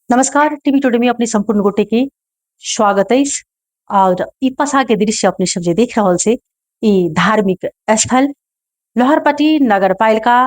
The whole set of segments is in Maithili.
नमस्कार, टीवी टुडे में अपने संपूर्ण गोटे के स्वागत अछि। और ई पछा के दृश्य अपने सब जे देख रहल छै, ई धार्मिक स्थल लोहारपट्टी नगरपालिका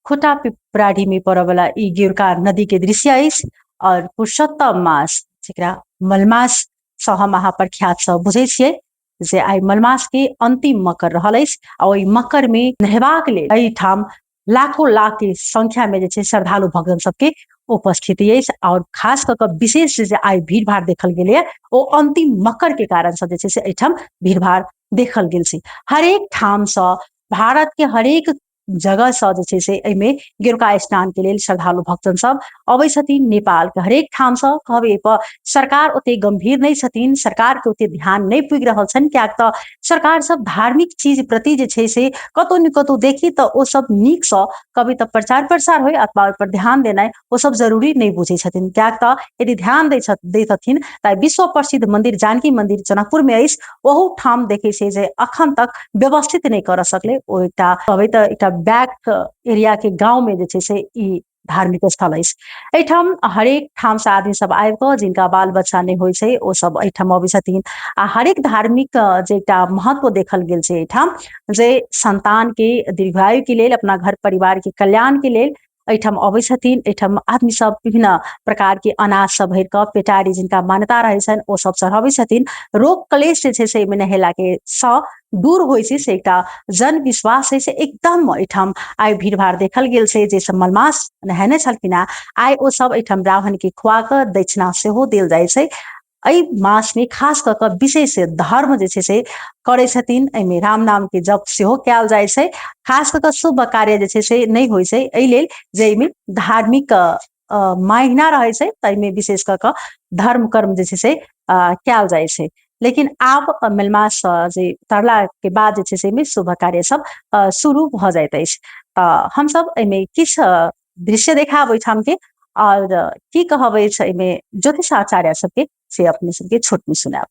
खुटा पिपराढ़ी में पड़य वाला ई गेरुका नदी के दृश्य अछि। और पुरुषोत्तम मास जेकरा मलमास सँ हम अहाँ प्रख्यात सँ बुझै छियै जे आइ मलमास के अंतिम मकर रहल अछि। आ ओहि मकर में नहेबाक लेल एहिठाम लाखों लाख के संख्या में जे छै श्रद्धालु भक्तजन सबके उपस्थिति अछि। और खास कऽ कऽ विशेष जे आइ भीड़ भाड़ देखल गेलैए ओ अंतिम मकर के कारण से जे छै से एहिठाम भीड़ भाड़ देखल गेल छै। हरेक ठाम सँ भारत के हरेक जगह सँ जे छै से एहिमे गेरुका स्नान के लेल श्रद्धालु भक्तजन सब अबै छथिन। नेपाल के हरेक ठाम सँ कहबै पर सरकार ओते गंभीर नहि छथिन, सरकार के ओते ध्यान नहि पुगि रहल छनि, कियाक तऽ सरकार सब धार्मिक चीज प्रति जे छै से कतौ ने कतौ देखी तऽ ओ सब नीक सँ कभी तऽ प्रचार प्रसार होइ अथवा ओहि पर ध्यान देनाइ ओ सब जरूरी नहि बुझै छथिन। कियाक तऽ यदि ध्यान दैतथिन तऽ विश्व प्रसिद्ध मंदिर जानकी मंदिर जनकपुर में अछि, ओहू ठाम देखै छै जे अखन तक व्यवस्थित नहि करऽ सकलै। ओ एकटा कहबै तऽ एकटा बैक एरिया के गाँव में जे छै से ई धार्मिक स्थल अछि। एहिठाम हरेक ठाम से आदमी सब आबि कऽ जिनका बाल बच्चा नहि होइ छै ओ सब एहिठाम अबै छथिन। आ हरेक धार्मिक जे एकटा महत्व देखल गेल छै एहिठाम जे संतान के दीर्घायु के लेल, अपना घर परिवार के कल्याण के लेल एहिठाम अबै छथिन। एहिठाम आदमी सब विभिन्न प्रकार के अनाज सब भरि कऽ पेटारी जिनका मान्यता रहै छनि ओ सब चढ़बै छथिन। रोग क्लेश जे छै से एहिमे नहेला के सँ दूर होइ छै, से एकटा जनविश्वास है। से एकदम एहिठाम आइ भीड़ भाड़ देखल गेल छै। जे सब मलमास नहेने छलखिन हेँ आइ ओ सब एहिठाम ब्राह्मण के खुआ कऽ दक्षिणा सेहो देल जाइ छै। एहि मास में खास कऽ कऽ विशेष धर्म जे छै से करै छथिन। एहिमे राम नाम के जप सेहो कयल जाइ छै। खास कऽ कऽ शुभ कार्य जे छै से नहि होइ छै, एहि लेल जे एहिमे धार्मिक महीना रहै छै ताहिमे विशेष कऽ कऽ धर्म कर्म जे छै से कयल जाइ छै। लेकिन आब मलमास जे उतरला के बाद जे छै से एहिमे शुभ कार्य सब शुरू भऽ जाइत अछि। तऽ हमसब एहिमे किछु दृश्य देखायब ओहिठाम के, और की कहब अछि एहिमे ज्योतिषाचार्य सबके से अपने सबके छोट में सुनायब।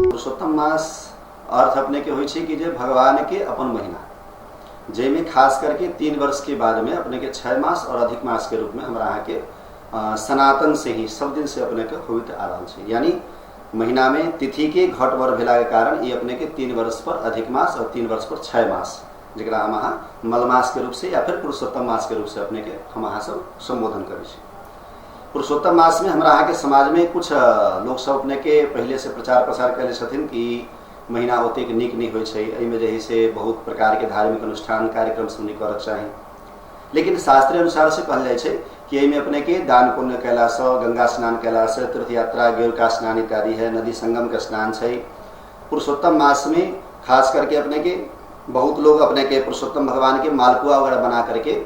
पुरुषोत्तम मास अर्थ अपने के होइ छै कि जे भगवान के अपन महीना, जाहिमे खास करके 3 वर्ष के बाद में अपने के 6 मास और अधिक मास के रूप में हमरा अहाँ के सनातन से ही सब दिन से अपने के होइत आ रहल छै। यानी महीना में तिथि के घट वर भेला के कारण ये अपने के 3 वर्ष पर अधिक मास और 3 वर्ष पर 6 मास, जकरा हम अहाँ मलमास के रूप से या फिर पुरुषोत्तम मास के रूप से अपने के हम अहाँ सब संबोधन करै छी। पुरुषोत्तम मास में हमरा अहाँ के समाज में कुछ लोग सब अपने के पहले से प्रचार प्रसार कयले छथिन कि महीना ओतेक नीक नहीं होइ छै, एहिमे जे है से बहुत प्रकार के धार्मिक अनुष्ठान कार्यक्रम सब नहीं करक चाही। लेकिन शास्त्रीय अनुसार से कहल जाइ छै कि एहिमे अपने के दान पुण्य कयलासँ, गंगा स्नान कयलासँ, तीर्थ यात्रा, गेरुका स्नान इत्यादि है, नदी संगम के स्नान छै। पुरुषोत्तम मास में खास करके अपने के बहुत लोग अपने के पुरुषोत्तम भगवान के मालपुआ वगैरह बना करके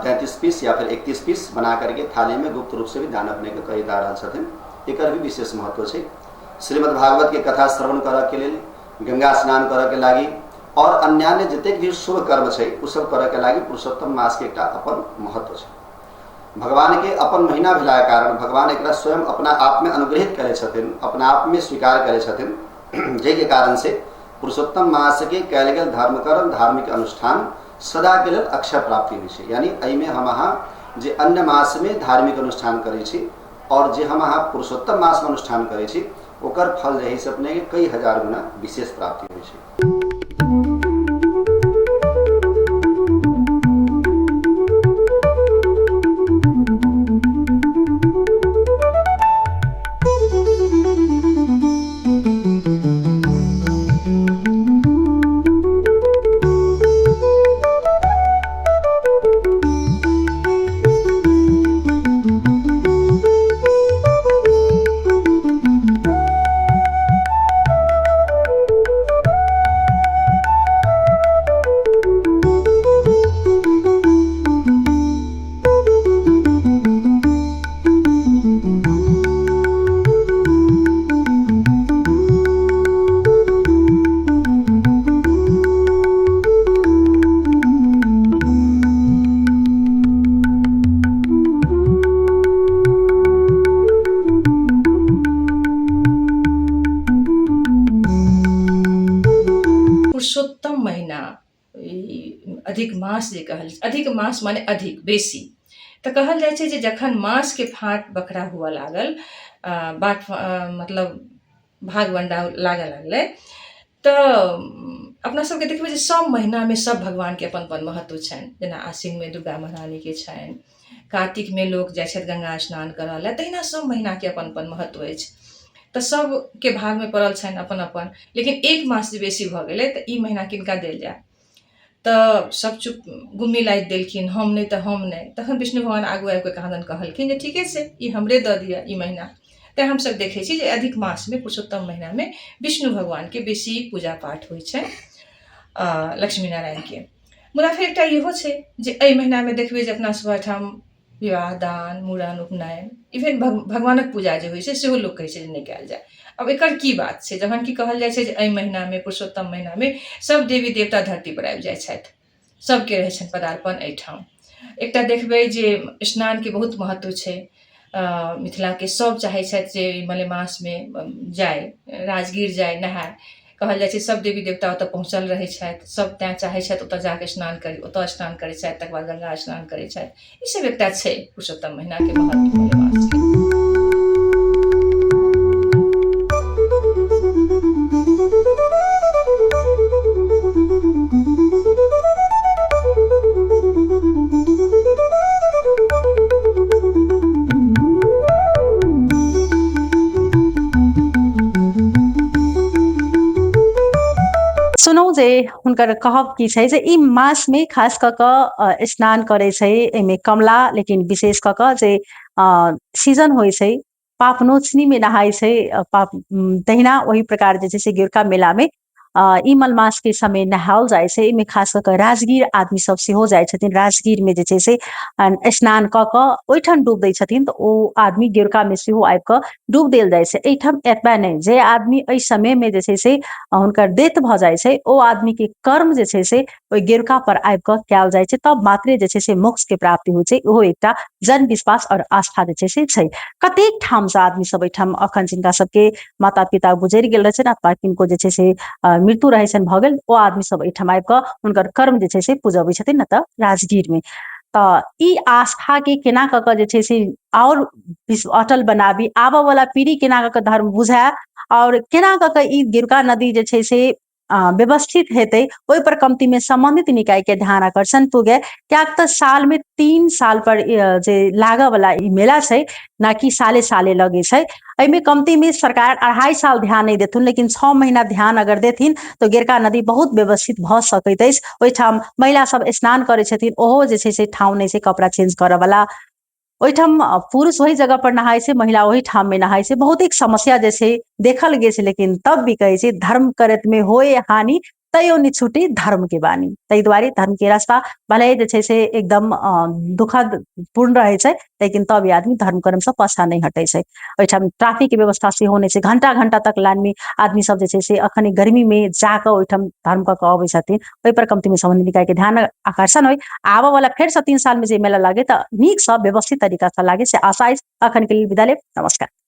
33 पीस या फिर 31 पीस बना करके थाली में गुप्त रूप से भी दान अपने के करैत आ रहल छथिन। एकर भी विशेष महत्व छै। श्रीमद् भागवत के कथा श्रवण करऽ के लेल, गंगा स्नान करऽ के लागी और अन्यान्य जतेक भी शुभ कर्म छै ओ सब करऽ के लागी पुरुषोत्तम मास के एकटा अपन महत्व छै। भगवान के अपन महीना भेला के कारण भगवान एकरा स्वयं अपना आप में अनुग्रहित करै छथिन, अपना आप में स्वीकार करै छथिन, जाहिके कारण से पुरुषोत्तम मास के कयल गेल धर्म कर्म धार्मिक अनुष्ठान सदा के लेल अक्षय प्राप्ति होइ छै। यानी एहिमे हम अहाँ जे अन्य मासमे धार्मिक अनुष्ठान करै छी आओर जे हम अहाँ पुरुषोत्तम मासमे अनुष्ठान करै छी ओकर फल जे है से अपनेके कई हजार गुना विशेष प्राप्ति होइ छै। पुरुषोत्तम महीना, अधिक मास जे कहल, अधिक मास माने अधिक बेसी, तऽ कहल जाइ छै जे जखन मासके फाँट बखरा हुअ लागल, बाट मतलब भाग बंडा लागऽ लागलै, तऽ अपना सबके देखबै जे सब महीनामे सब भगवानके अपन अपन महत्व छनि। जेना आश्विनमे दुर्गा महारानीके छनि, कार्तिकमे लोक जाइ छथि गंगा स्नान करऽ लए, तहिना सब महीनाके अपन अपन महत्व अछि। तऽ सबके भागमे पड़ल छनि अपन अपन, लेकिन एक मास जे बेसी भऽ गेलै तऽ ई महीना किनका देल जाय, तऽ सब चुप गुम्मी लादि देलखिन, हम नहि तऽ हम नहि। तखन विष्णु भगवान आगू आबि कऽ कहाँदन कहलखिन जे ठीके छै, ई हमरे दऽ दिअ ई महीना। तैँ हमसब देखै छी जे अधिक मासमे पुरुषोत्तम महीनामे विष्णु भगवानके बेसी पूजा पाठ होइ छनि, लक्ष्मी नारायणके। मुदा फेर एकटा इहो छै जे एहि महीनामे देखबै जे अपना सब एहिठाम विवाह दान मूड़न उपनयन इवेन भगवानक पूजा जे होइ छै सेहो लोक कहै छै जे नहि कयल जाय। आब एकर की बात छै, जखन कि कहल जाइ छै जे एहि महीनामे पुरुषोत्तम महीनामे सब देवी देवता धरती पर आबि जाइ छथि, सबके रहै छनि पदार्पण एहिठाम। एकटा देखबै जे स्नानके बहुत महत्व छै, मिथिलाके सब चाहै छथि जे मलेमासमे जाय, राजगीर जाय नहाय। कहल जाइ छै सब देवी देवता ओतऽ पहुँचल रहै छथि, सब तैँ चाहै छथि ओतऽ जाकऽ स्नान करी, ओतऽ स्नान करै छथि, तकर बाद गंगा स्नान करै छथि। ई सब एकटा छै पुरुषोत्तम महीनाके महत्व मलेमासके। सुनौ जे हुनकर कहब की छै जे ई मास में खास कऽ कऽ स्नान करै छै एहिमे कमला, लेकिन विशेष कऽ कऽ जे सीजन होइ छै पापनोचनी में नहाय छै पाप, तहिना ओहि प्रकार जे छै से गेरुका मेला में ई मलमास के समय नहाओल जाइ छै। एहिमे खास कऽ कऽ राजगीर आदमी सब सेहो जाइ छथिन, राजगीर में जे छै से स्नान कऽ कऽ ओहिठाम डूब दै छथिन, तऽ ओ आदमी गेरुका में सेहो आबि कऽ डूब देल जाइ छै। एहिठाम एतबा नहि, जे आदमी एहि समय में जे छै से हुनकर डेथ भऽ जाइ छै ओ आदमी के कर्म जे छै से ओहि गेरुका पर आबि कऽ कयल जाइ छै, तब मात्रे जे छै से मोक्ष के प्राप्ति होइ छै। ओहो एकटा जन विश्वास और आस्था जे छै से छै। कतेक ठाम से आदमी सब एहिठाम अखन जिनका सबके माता पिता गुजरि गेल रहै छनि अथवा किनको जे छै से मृत्यु रहै छनि भऽ गेल, ओ आदमी सब एहिठाम आबि कऽ हुनकर कर्म जे छै से पुजबै छथिन, नहि तऽ राजगीर मे। तऽ ई आस्था के केना कऽ कऽ जे छै से आओर अटल बनाबी, आबऽ वाला पीढ़ी केना कऽ कऽ धर्म बुझाय और केना कऽ कऽ ई गेरुका नदी जे छै से व्यवस्थित हेतै, ओहि पर कमती में संबंधित निकाय के ध्यान आकर्षण पुगे। कियाक तऽ साल में 3 साल पर जे लागऽ वाला ई मेला छै, ना कि साले साले लगे छै। एहिमे कमती में सरकार 2.5 साल ध्यान नहीं देथुन, लेकिन 6 महीना ध्यान अगर देथिन तो गेरका नदी बहुत व्यवस्थित भऽ सकैत अछि। ओहिठाम महिला सब स्नान करै छथिन, ओहो जे छै से ठाउँ नहि छै कपड़ा चेंज करऽ वाला। ओहिठाम पुरुष ओहि जगह पर नहाय छै, महिला ओहि ठाम में नहाय छै। बहुत एक समस्या जे छै देखल गेल छै, लेकिन तब भी कहै छै धर्म करैत में होए हानि तैयो नहि छूटी धर्म के बानी। ताहि दुआरे धर्म के रास्ता भले जे छै से एकदम दुखद पूर्ण रहै छै, लेकिन तब भी आदमी धर्म कर्म से पाछा नहि हटै छै। ओहिठाम ट्रैफिक के व्यवस्था सेहो नहि छै, घंटा घंटा तक लाइन में आदमी सब जे छै से अखन गर्मी में जाकऽ ओहिठाम धर्म कऽ कऽ अबै छथिन। ओहि पर कमती में संबंधित निकाय के ध्यान आकर्षण होइ। आबऽ वाला फेर से 3 साल में जे मेला लागे तऽ नीक सँ व्यवस्थित तरीका से लागे, से आशा अछि। अखन के लेल विदा लेब, नमस्कार।